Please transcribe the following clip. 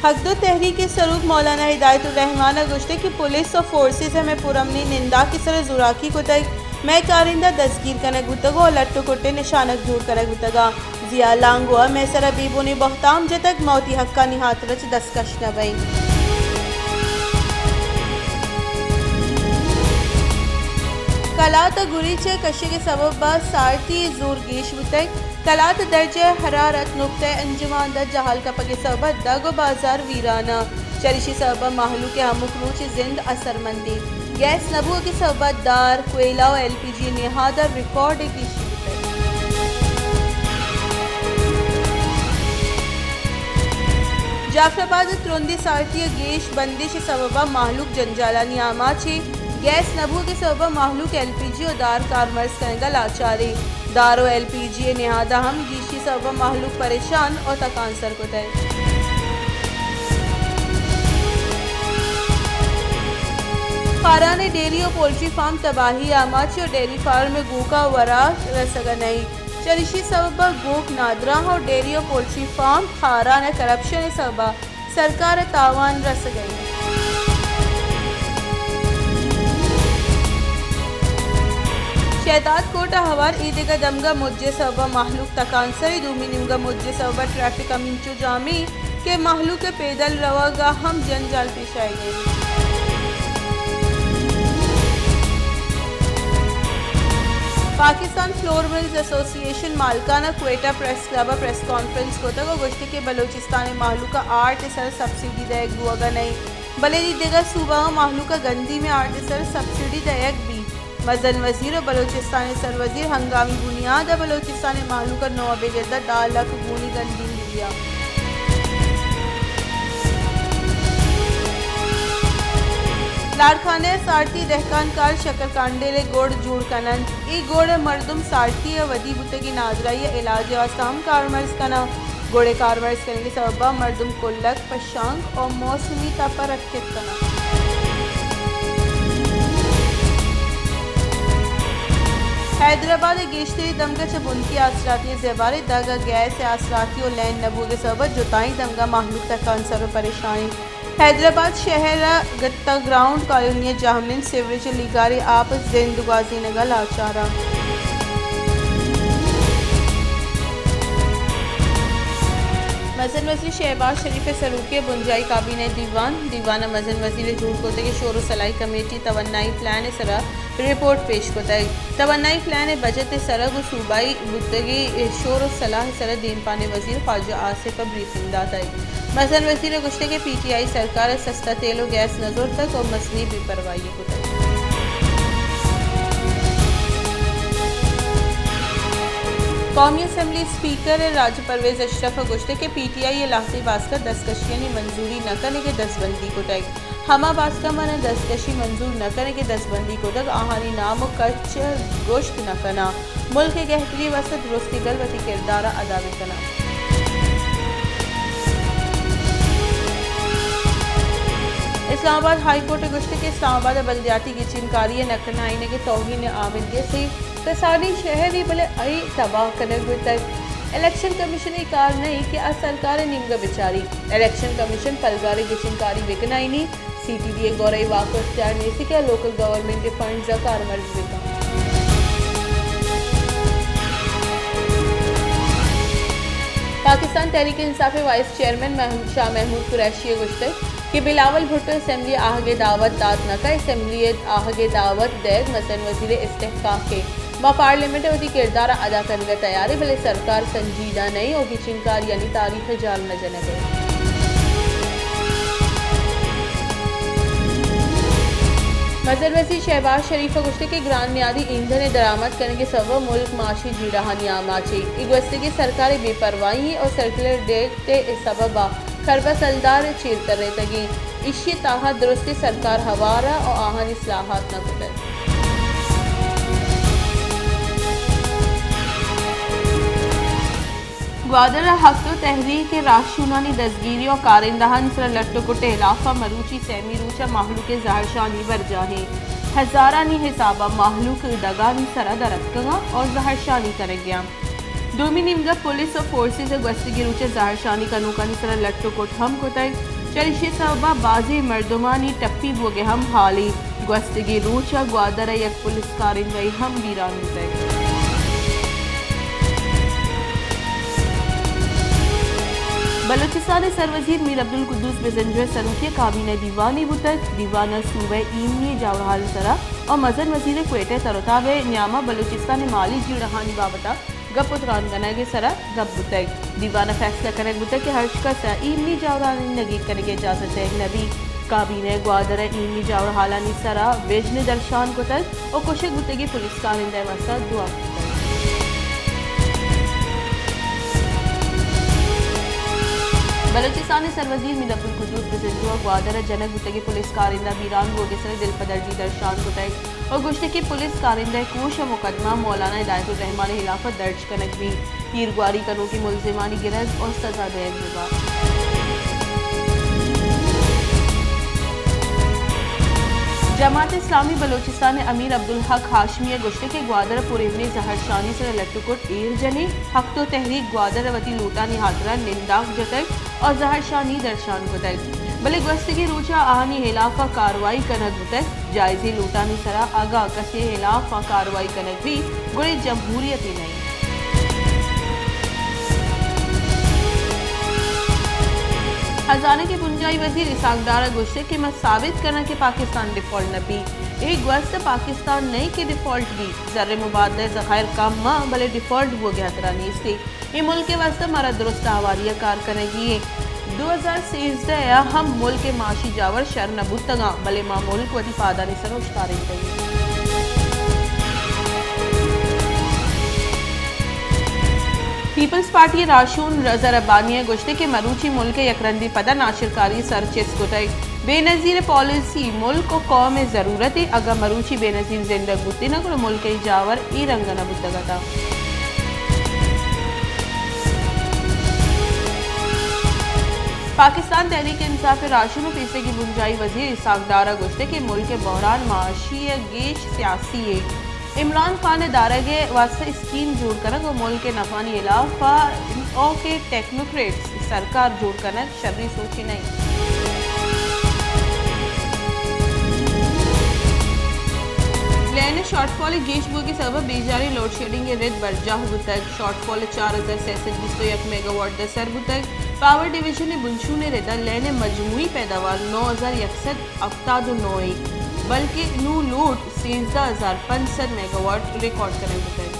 حق دو تحریک ءِ سروک مولانا ہدایت الرحمان ءَ گوشتگ کہ پولیس ءُ فورسز ءَ مئے پرامنیں ننداک ءِ سرا زوراکی کتگ، مئے کارندہ دزگیر کنگ بوتگ ءُ لٹ ءُ کٹ ءِ نشانگ جوڑ کنگ بوتگ اَنت۔ ضیاء لانگو ءَ مئے سرا بے بنیں بہتام جتگ، ما وتی حقانی ہاترا چہ دست کش نہ بئیں۔ کلات ءَ گریچ ءِ کشگ ءِ سبب ءَ سارتی ءِ زور گیش بوتگ۔ کلات ءِ درجہ حرارت نقطہ انجماد ءَ جہل کپگ ءِ سبب ءَ دگ ءُ بازار ویران اَنت۔ چریشی ءِ سبب ءَ مہلوک ءِ ہمک روچ ءِ زند اثرمند اِنت۔ گیس نہ بوگ ءِ سبب ءَ دار، کوئلہ ءُ ایل پی جی ءِ نہاد ءَ ریکارڈ ءِ گیشی بوتگ۔ جعفر آباد ءَ ترندیں سارتی ءِ گیش بندش ءِ سبب ءَ مہلوک جنجالانی آماچ اِنت۔ گیس نہ بوگ ءِ سبب ءَ مہلوک ایل پی جی ءُ دار کارمرز کنگ ءَ لاچار اِنت۔ دار ءُ ایل پی جی ءِ نہاد ءَ ہم گیشی ءِ سبب ءَ مہلوک پریشان ءُ تکانسر کتگ۔ خاران ءِ ڈیری ءُ پولٹری فارم تباہی ءِ آماچ اَنت ءُ ڈیری فارم ءِ گوک ءَ وراک رسگ ءَ نہ اِنت۔ چریشی ءِ سبب ءَ گوک نادراہ اَنت ءُ ڈیری ءُ پولٹری فارم خاران ءِ کرپشن ءِ سبب ءَ سرکار ءَ تاوان رسگ ءَ اِنت۔ شہداد کوٹ ءَ ہوار ایدگہ دمگ ءَ مج ءِ سبب ءَ مہلوک تکانسر اِنت۔ دومی نیمگ ءَ مج ءِ سبب ءَ ٹریفک ہمینچو جام اِنت کہ مہلوک ءِ پیدل روگ ءَ ہم جنجال پیش آیگ ءَ اِنت۔ پاکستان فلور ملز ایسوسی ایشن ءِ مالکان ءَ کوئٹہ پریس کلب ءَ پریس کانفرنس کتگ ءُ گوشتگ کہ بلوچستان ءِ مہلوک ءَ آرٹ ءِ سر ءَ سبسڈی دئیگ بوگ ءَ نہ اِنت، بلے نی دگہ صوبہ ءُ مہلوک ءَ گندیم ءِ آرٹ ءِ سر ءَ سبسڈی دئیگ بیت۔ مزن وزیر ءُ بلوچستان ءِ سروزیر ہنگامی بنیاد ءَ بلوچستان ءِ مہلوک ءَ نوہ بگر ءَ دہ لکھ گونی گندیم بہ دیاں۔ لاڑکانہ ءَ سارتی دہکان کار شکر کانڈیل ءِ گڑ جوڑ کن اَنت۔ اے گڑ ءَ مردم سارتی ءِ ودی بوتگیں نادراہی ءِ علاج ءِ واستہ ہم کارمرز کن اَنت۔ گڑ ءِ کارمرز کنگ ءِ سبب ءَ مردم کلگ، پشانک ءُ موسمی تپ ءَ رکت کن اَنت۔ حیدرآباد ءِ گیشتریں دمگ ءَ چہ بنکی آسراتی ءِ زیباریں دگ ءَ گیس ءِ آسراتی ءُ لین نہ بوگ ءِ سبب ءَ جتائیں دمگ ءَ مہلوک تکانسر ءُ پریشان اِنت۔ حیدرآباد شہر ءِ گتا گراؤنڈ کالونی ءِ جہمنند سیوریج ءِ لیگاریں آپ ءِ زند گوازینگ ءَ لاچار اَنت۔ مزن وزیر شہباز شریف ءِ سروکی ءَ بنجاہی کابینہ ءِ دیوان، دیوان ءَ مزن وزیر ءِ جوڑ کتگیں شور ءُ سلاہی کمیٹی ءِ توانائی پلان ءِ سرا رپورٹ پیش کتگ۔ توانائی پلان ءِ بجٹ ءِ سرا گوں صوبائی بوتگیں شور ءُ سلاہ ءِ سرا دیمپان ءِ وزیر خواجہ آصف ءَ بریفنگ داتگ۔ مزن وزیر ءَ گوشتگ کہ پی ٹی آئی سرکار ءَ سستا تیل ءُ گیس نہ زرتگ ءُ مزنیں بے پرواہی ءَ کتگ۔ قومی اسمبلی اسپیکر راجہ پرویز اشرف ءَ گوشتگ کہ پی ٹی آئی ءِ لہتے باسک ءَ دزکشیانی منظوری نہ کنگ ءِ دزبندی کتگ۔ ہما باسک ءَ من ءَ دزکشی منظور نہ کنگ ءِ دزبندی کتگ، آہانی نام ءُ کچ گوشت نہ کناں۔ ملک ءِ گہتری ءِ واستہ درستیں گل وتی کردار ءَ ادا بہ کناں۔ اسلام آباد ہائی کورٹ ءَ گوشتگ کہ اسلام آباد ءَ بلدیاتی گچینکاری ءِ نہ کنائینگ ءِ توہین آمیدگس ءِ کسانیں شہرے، بلے آئی تباہ کنگ بوتگ۔ الیکشن کمیشن ءِ کار نہ اِنت کہ آ سرکار ءِ نیمگ ءَ بچاری۔ الیکشن کمیشن پلگار ءِ گچینکاری بہ کنائینی۔ سی ٹی ڈی ءِ گورا اے واک ءُ اختیار نیست کہ آ لوکل گورنمنٹ ءِ فنڈز ءَ کارمرز بہ کنت۔ پاکستان تحریک انصاف ءِ وائس چیئرمین محمود، شاہ محمود قریشی ءَ گوشتگ کہ بلاول بھٹو اسمبلی ءِ آہگ ءِ دعوت دات نہ کنت، اسمبلی ءِ آہگ ءِ دعوت دئیگ مزن وزیر ءِ استحقاق اِنت۔ ما پارلیمنٹ ءَ وتی کردار ءَ ادا کنگ ءَ تیار ایں، بلے سرکار سنجیدہ نہ ایں ءُ گچینکاریانی تاریخ ءَ جال نہ جنگ ءَ ایں۔ مزن وزیر شہباز شریف ءَ گوشتگ کہ گران نیادی ایندھن ءِ درآمد کنگ ءِ سبب ءَ ملک معاشی جیڑہانی آماچ ایں۔ اے گوستگیں سرکار ءِ بے پرواہی ءُ سرکلر ڈیتھ ءِ سبب ءَ کربہ سلدار چیر ترینتگیں، ایشی ءِ تہا درستیں سرکار ہوار ءُ آہانی اصلاحات نہ کتگ۔ گوادر ءَ حق دو تحریک ءِ راہشونانی دزگیری ءُ کارندہانی سرا لٹ ءُ کٹ ءِ ہلاپ ءَ مروچی سیمی روچ ءَ مہلوک ءِ زہرشانی برجاہ ایں۔ ہزارانی حساب ءَ مہلوک ڈگانی سرا در اتکگ اَنت ءُ زہرشانی کنگ ءَ اَنت۔ دومی نیمگ ءَ پولیس ءُ فورسز ءَ گوستگیں روچ ءَ زہرشانی کنوکانی سرا لٹ ءُ کٹ ہم کتگ۔ چریشی ءِ سبب ءَ بازیں مردمانی ٹپی بوگ ءِ ہم ہالے۔ گوستگیں روچ ءَ گوادر ءَ یک پولیس کارندہ ئے ہم بیران بوتگ۔ بلوچستان ءِ سروزیر میر عبدالقدوس بزنجو ءِ سروکی ءَ کابینہ ءِ دیوانے بوتگ۔ دیوان ءَ صوبہ ءِ ایمنی ءِ جاورحال ءِ سرا ءُ مزن وزیر ءِ کوئٹہ ءِ تر ءُ تاب ءِ نیام ءَ بلوچستان ءِ مالی جیڑہانی بابت ءَ گپ ءُ تران کنگ ءِ سرا گپ بوتگ۔ دیوان ءَ فیصلہ کنگ بوتگ کہ ہرچ کس ءَ ایمنی جاورانی نگیگ کنگ ءِ اجازت دئیگ نہ بیت۔ کابینہ ءَ گوادر ءِ ایمنی جاورحالانی سرا وژن درشان کتگ ءُ کشگ بوتگیں پولیس کارندہ ءِ واستہ دعا کتگ۔ بلوچستان ءِ سروزیر میر عبدالقدوس بزنجو ءَ گوادر ءَ جنگ بوتگیں پولیس کارندہ بیران بوگ ءِ سرا دلپدردی درشان کتگ ءُ گوشتگ کہ پولیس کارندہ ءِ کوش ءُ مقدمہ مولانا ہدایت الرحمان ءِ ہلاف ءَ درج کنگ بیت۔ تیرگواری کنوکیں ملزمانی گرگ ءُ سزا دئیگ بہ بنت۔ جماعت اسلامی بلوچستان ءِ امیر عبدالحق ہاشمی ءَ گوشتگ کہ گوادر ءَ پرایمنیں زہرشانی سرا لٹ ءُ کٹ ایر جنیں۔ حق تو تحریک گوادر ءَ وتی لوٹانی ہاترا ننداک جتگ ءُ زہرشانی درشان کتگ، بلے گوستگیں روچ ءَ آہانی ہلاف ءَ کاروائی کنگ بوتگ۔ جائزیں لوٹانی سرا اگاں کسے ءِ ہلاف ءَ کاروائی کنگ بیت، گڑا اے جمہوریتے نہ انت۔ ہزانگ ءِ بنجاہی وزیر اسحاق ڈار ءَ گوشتگ کہ من ثابت کناں کہ پاکستان ڈیفالٹ نہ بیت۔ اے گوست پاکستان نہ انت کہ ڈیفالٹ بیت۔ زر ءِ مبادلہ ءِ ذخائر کم اں، بلے ڈیفالٹ بوگ ءِ ہترہ نیست۔ اے ملک ءِ واستہ مارا درست آواری ءَ کار کنگی انت۔ دو ہزار سیزدہ ءَ ہم ملک ءِ معاشی جاور شر نہ بوتگاں، بلے ما ملک وتی پادانی سر ءَ اوشتارینتگ۔ پیپلز پارٹی ءِ راہشون رضا ربانی ءَ گوشتگ کہ مروچی ملک ءَ یک رندے پدا ناشرکاری سر چست کتگ۔ بے نظیر پالیسی ملک ءُ قوم ءِ ضرورت انت، اگاں مروچی بے نظیر زندگ بوتیں نا، گڑا ملک ءِ جاور اے رنگ ءَ نہ بوتگ اتاں۔ پاکستان تحریک انصاف ءِ راہشون ءُ پیسریگیں بنجاہی وزیر اسحاق ڈار ءَ گوشتگ کہ ملک ءِ بحران معاشی ءَ گیش سیاسی انت۔ عمران خان ءِ دارگ ءِ واستہ اسکیم جوڑ کنگ ءُ ملک ءِ نفعانی ہلاف ءَ نوکیں ٹیکنوکریٹس سرکار جوڑ کنگ شریں سوچے نہ انت۔ لین ءِ شارٹ فال ءِ گیش بوگ ءِ سبب ءَ بیجاریں لوڈ شیڈنگ ءِ رد برجاہ بوتگ۔ شارٹ فال چار ہزار سئے سد بیست ءُ یک میگا واٹ ءَ سر بوتگ۔ پاور ڈویژن ءِ بنشون ءِ رد ءَ لین ءِ مجموعی پیداوار نو ہزار یک سد ہفتاد ءُ نو انت، بلکیں نوں لوڈ سیزدہ ہزار پنچ سد میگا واٹ ریکارڈ کنگ بوتگ۔